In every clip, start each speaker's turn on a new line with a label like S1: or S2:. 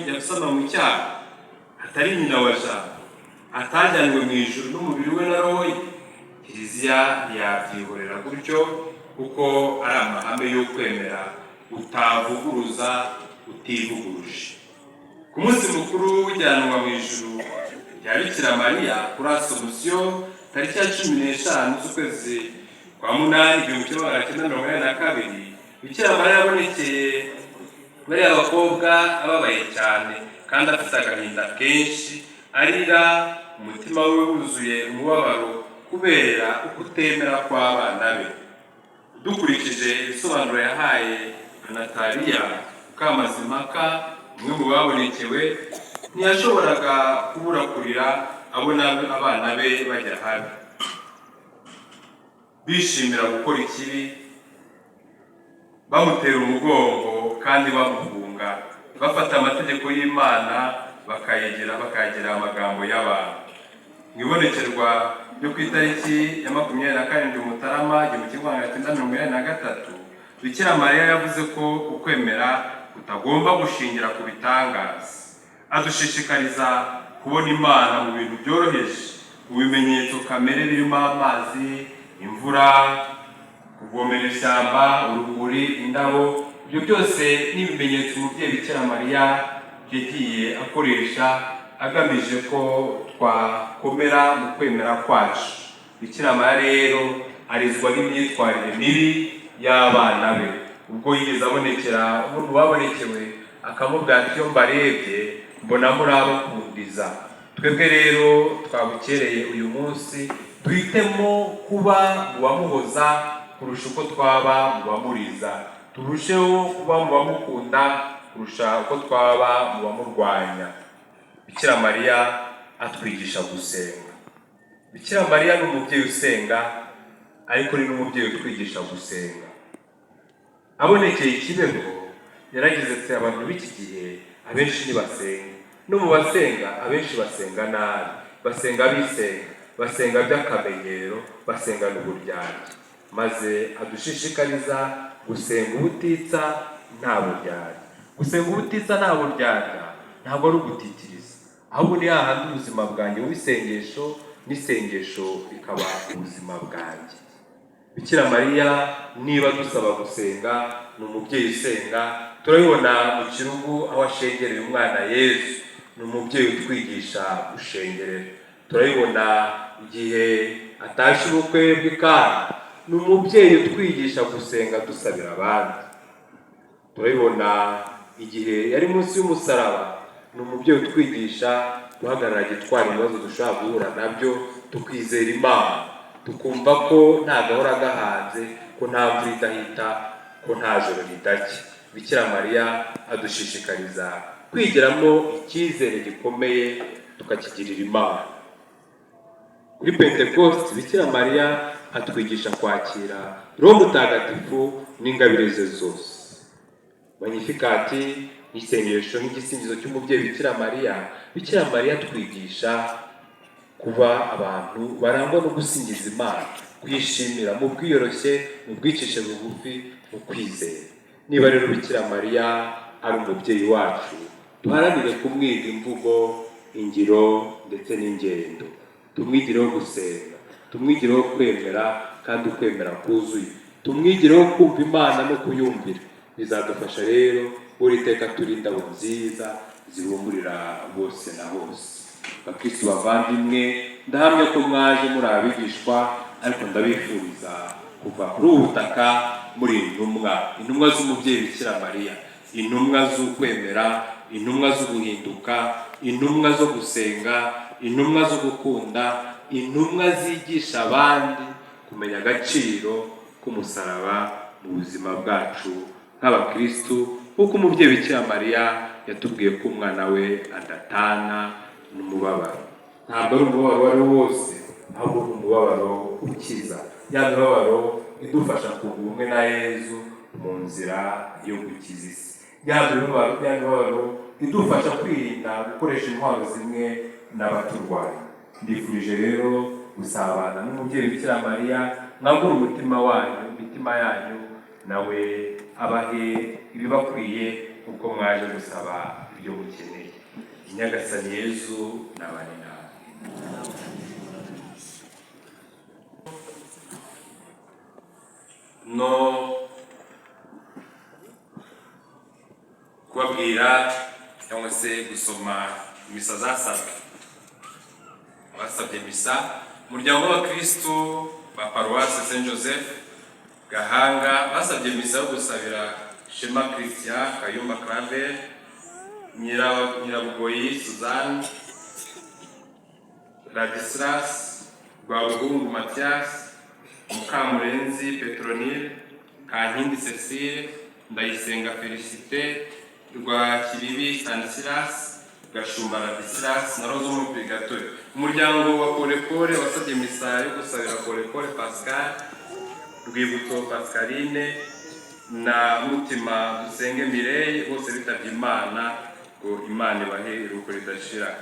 S1: Gusama mu cyaha, atari nyina wa Jambo, atajyanywe mu ijuru n'umubiri we na roho ye? Kiliziya ntiyabyihorera gutyo, kuko ari amahame y'ukwemera utavuguruza utivuguruje. Ku munsi mukuru w'ijyanwa mu ijuru rya Bikira Mariya, kuri Asomusiyo, tariki ya 15 z'ukwezi kwa munani 1982, Bikira Mariya yabonekeye bariya bakobwa ababaye cyane kandi afite agahinda kenshi, arira, umutima we wuzuye umubabaro kubera ukutemera kw'abana be. Dukurikije ibisobanuro yahaye Nataliya Mukamazimpaka, umwe mu babonekewe, ntiyashoboraga kubura kurira abona abana be bajya habi, bishimira gukora ikibi, bamutera umugongo kandi bamuhunga, bafata amategeko y'Imana bakayagira amagambo y'abantu. Mu ibonekerwa ryo ku itariki ya 27 Mutarama 1983, Bikira Mariya yavuze ko ukwemera kutagomba gushingira ku bitangaza, adushishikariza kubona Imana mu bintu byoroheje, mu bimenyetso kamere birimo amazi, imvura, kuvomera ishyamba, urumuri, indabo. Ibyo byose ni ibimenyetso umubyeyi Bikira Mariya yagiye akoresha agamije ko twakomera mu kwemera kwacu. Bikira Mariya rero arizwa n'imyitwarire mibi y'abana be. Ubwo yigeze abonekera umwe mu babonekewe, akamubwira ati: "Iyo mbarebye mbona muri abo kundiza." Twebwe rero twabukereye uyu munsi, duhitemo kuba mu bamuhoza kurusha uko twaba mu bamuriza, turusheho kuba mu bamukunda kurusha uko twaba mu bamurwanya. Bikira Mariya atwigisha gusenga. Bikira Mariya ni umubyeyi usenga, ariko ni n'umubyeyi utwigisha gusenga. Abonekeye i Kibeho yaragize ati: "Abantu b'iki gihe abenshi ntibasenga, no mu basenga abenshi basenga nabi, basenga bisenga, basenga by'akamenyero, basengana uburyarya." Maze adushishikariza gusenga ubutitsa nta buryarya. Gusenga ubutitsa nta buryarya ntabwo ari ugutitiriza, ahubwo ni hahandi ubuzima bwanjye buba isengesho n'isengesho rikaba ubuzima bwanjye. Bikira Mariya niba dusaba gusenga, ni umubyeyi usenga. Turabibona mu kirugu aho ashengereye umwana Yezu. Ni umubyeyi utwigisha gushengerera. Turabibona igihe atashye ubukwe bw'i Kana. Ni umubyeyi utwigisha gusenga dusabira abandi. Turabibona igihe yari munsi y'umusaraba. Ni umubyeyi utwigisha guhagarara gitwara ibibazo dushobora guhura nabyo, tukizera Imana, tukumva ko nta gahora gahanze, ko nta mvura idahita, ko nta joro ridacya. Bikira Mariya adushishikariza kwigiramo icyizere gikomeye, tukakigirira Imana. Kuri Pentekosti, Bikira Mariya atwigisha kwakira Roho Mutagatifu n'ingabire ze zose. Magnificat, n'isengesho nk'igisingizo cy'umubyeyi Bikira Mariya, Bikira Mariya atwigisha kuba abantu barangwa no gusingiza Imana, kuyishimira mu bwiyoroshye, mu bwicishe bugufi, mu kwizera. Niba rero Bikira Mariya ari umubyeyi wacu, duharanire kumwiga imvugo, ingiro ndetse n'ingendo. Tumwigireho gusenga, tumwigireho kwemera kandi ukwemera kuzuye, tumwigireho kumva Imana no kuyumvira. Bizadufasha rero buri teka turi indabo nziza zihumurira bose na hose. Bakristu bavandimwe, ndahamya ko mwaje muri abigishwa, ariko ndabifuriza kuva kuri ubu butaka muri intumwa, intumwa z'umubyeyi Bikira Mariya, intumwa z'ukwemera, intumwa zo guhinduka, intumwa zo gusenga, intumwa zo gukunda, intumwa zigisha abandi kumenya agaciro k'umusaraba mu buzima bwacu nk'abakristu, nk'uko umubyeyi Bikira Mariya yatubwiye ko umwana we adatana n'umubabaro. Ntabwo ari umubabaro uwo ari wo wose, ahubwo ni umubabaro ukiza, ya mibabaro idufasha kunga ubumwe na Yezu mu nzira yo gukiza isi, ya mibabaro idufasha kwirinda gukoresha intwaro zimwe n'abaturwanya. Ndifurije rero gusabana n'umubyeyi Bikira Mariya. Mwagure umutima wanyu, imitima yanyu, nawe abahe ibibakwiye. kuko mwaje gusaba ibyo mukeneye. Nyagasani Yezu nabane nawe. No kubabwira cyangwa se gusoma misa zasabwe. Abasabye misa, umuryango w'abakristu ba paruwasi Saint Joseph Gahanga basabye misa yo gusabira Shema Christian, Kayumba Claver, Nyirabugoyi Suzanne, Ladislas Rwabuhungu Mathias, Mukamurenzi Petronille, Kankindi Cecile, Ndayisenga Felicité, Rwakibibi Stanislas, Gashumba Ladislas na Rose Mupigatori. Umuryango wa Korekore wasabye misa yo gusabira Korekore Pascal, Rwibutso Pascaline na Mutima Dusenge Mireille, bose bitabye Imana, ngo Imana ibahe iruhuko ridashira.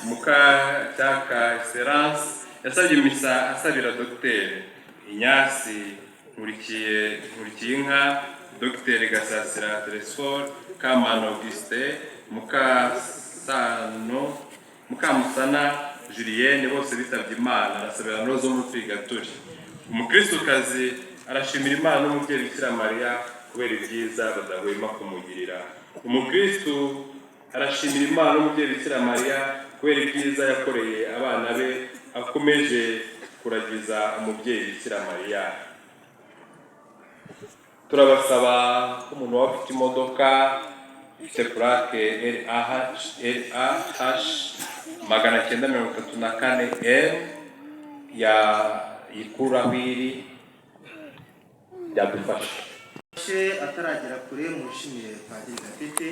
S1: Mukacyaka Esperance yasabye misa asabira Dr Inyasi Nkurikiyinka, Dr Gasasira Tresfor, Kamana Augustin, Mukasano Mukamusana Julienne, bose bitabye Imana, arasabira no zo muri Purigatori. Umukristokazi arashimira Imana n'umubyeyi Bikira Mariya kubera ibyiza badahwema kumugirira. Umukristo arashimira Imana n'umubyeyi Bikira Mariya kubera ibyiza yakoreye abana be, akomeje kuragiza umubyeyi Bikira Mariya. Turabasaba ko umuntu waba ufite imodoka ifite plaque RAH 934 M yayikuraho iri, byadufasha.
S2: Ataragera kure, mushimire Padiri Gatete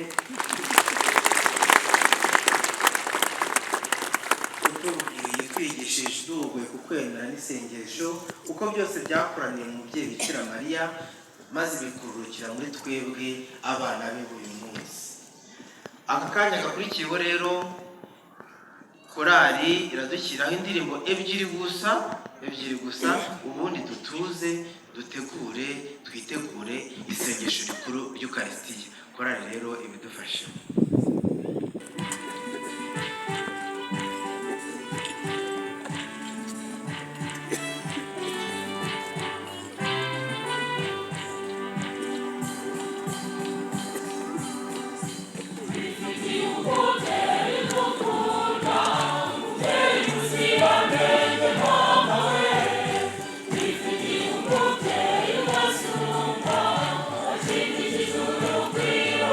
S2: utubwiye, twigishije, duhuguye ku kwemera n'isengesho, uko byose byakoraniye mu mubyeyi Bikira Mariya maze bikururukira muri twebwe abana be b'uyu munsi. Aka kanya gakurikiyeho rero, korali iradushyiraho indirimbo ebyiri gusa, ebyiri gusa, ubundi dutuze, dutegure, twitegure isengesho rikuru ry'Ukarisitiya. Korali rero ibidufashemo.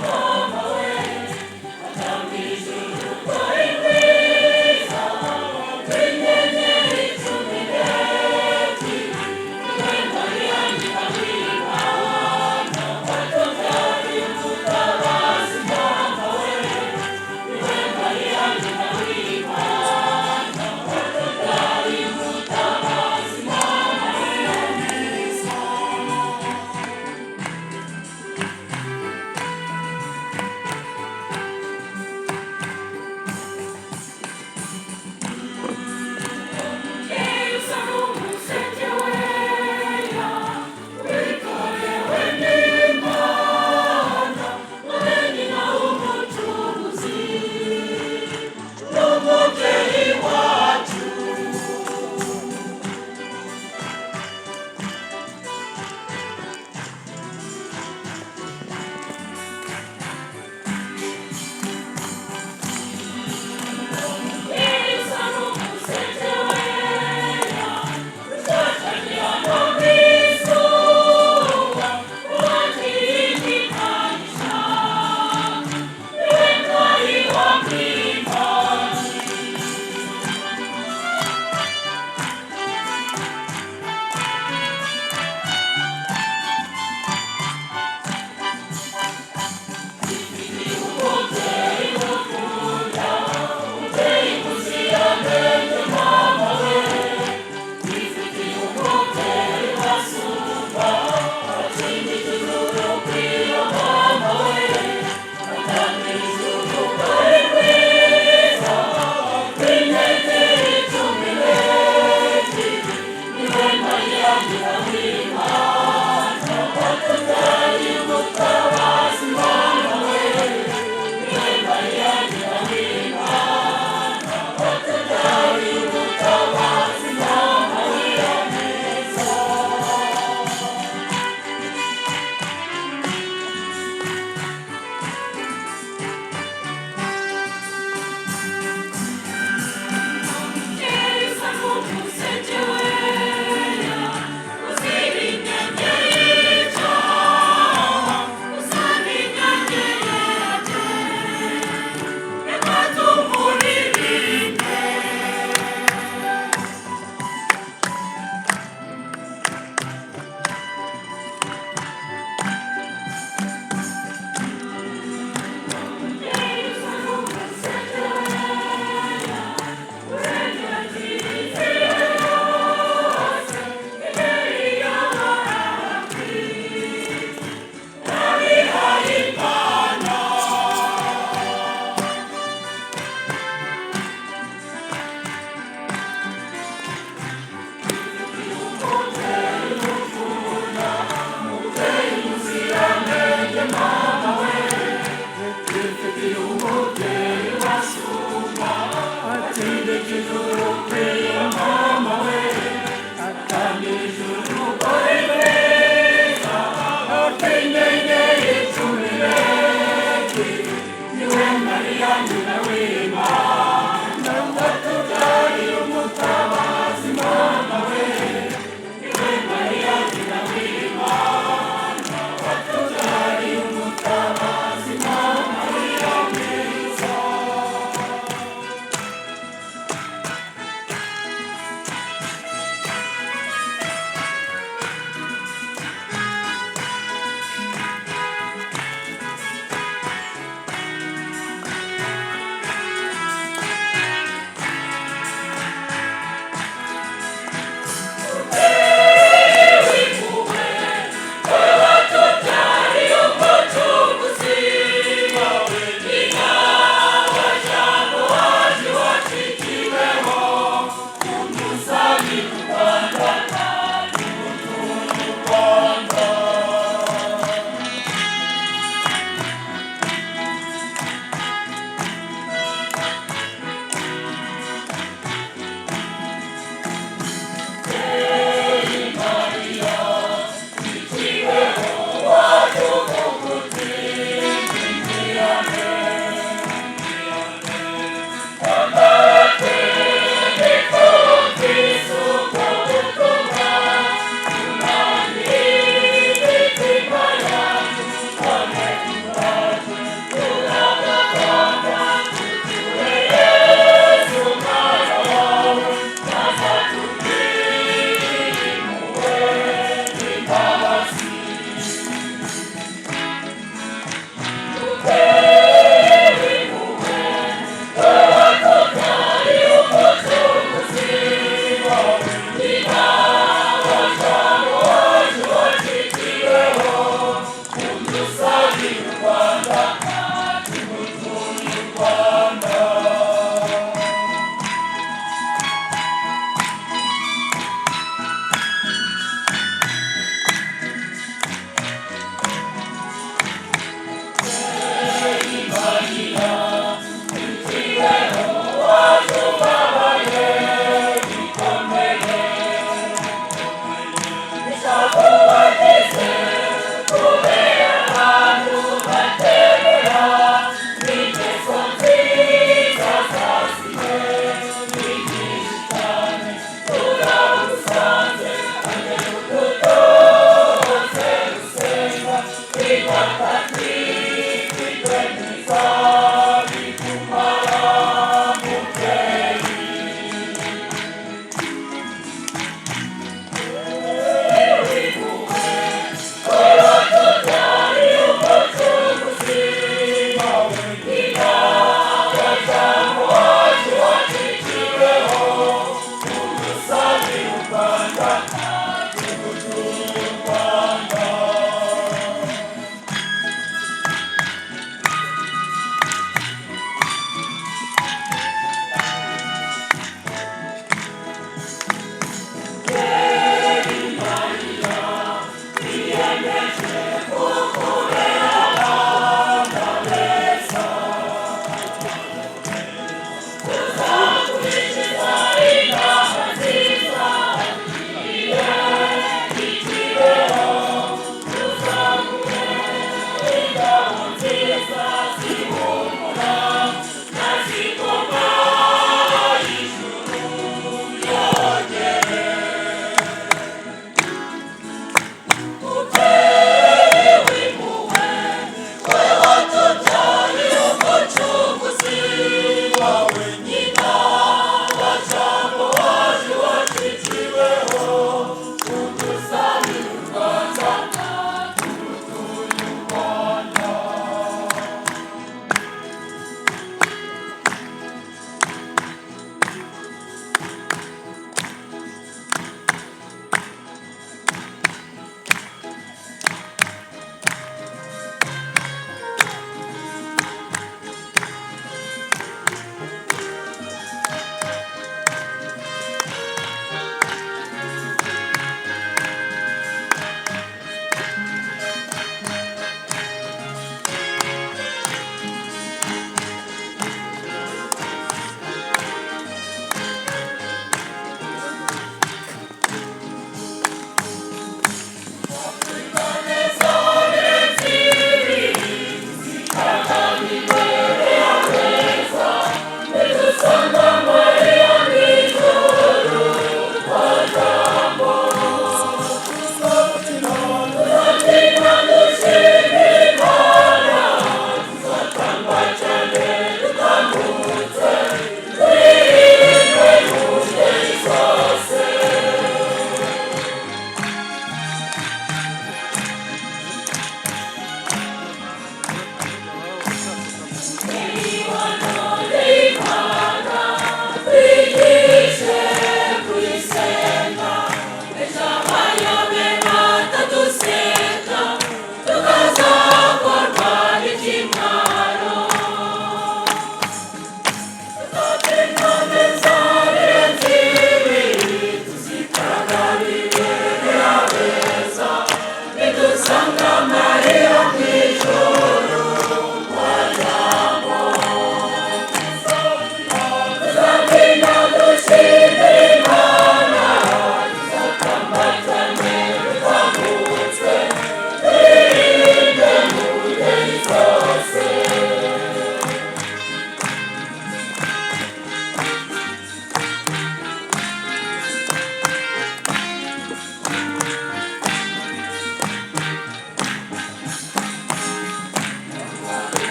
S3: Mama we.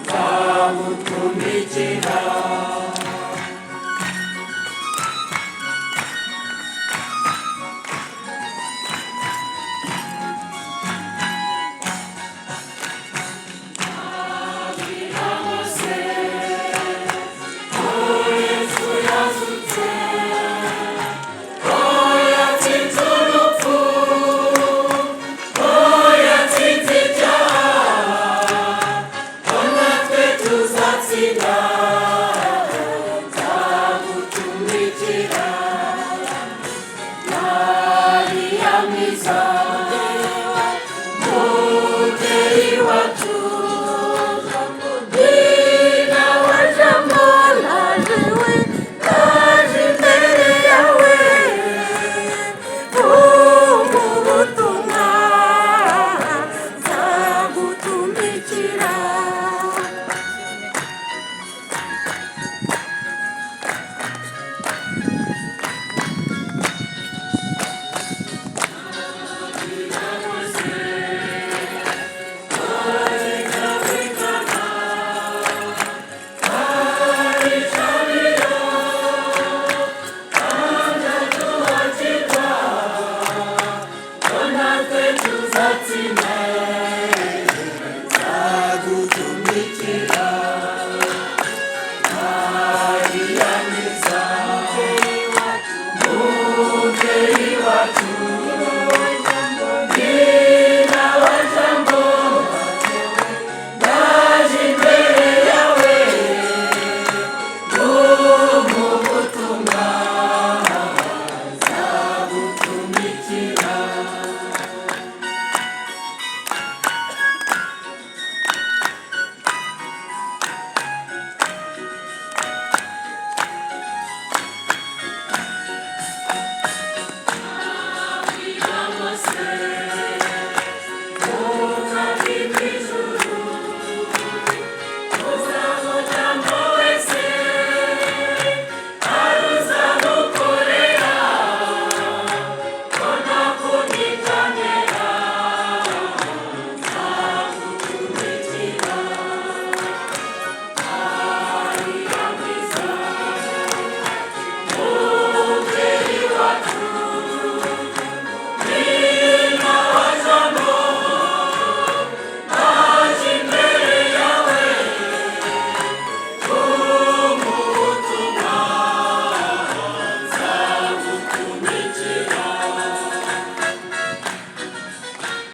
S3: Nzagutumikira.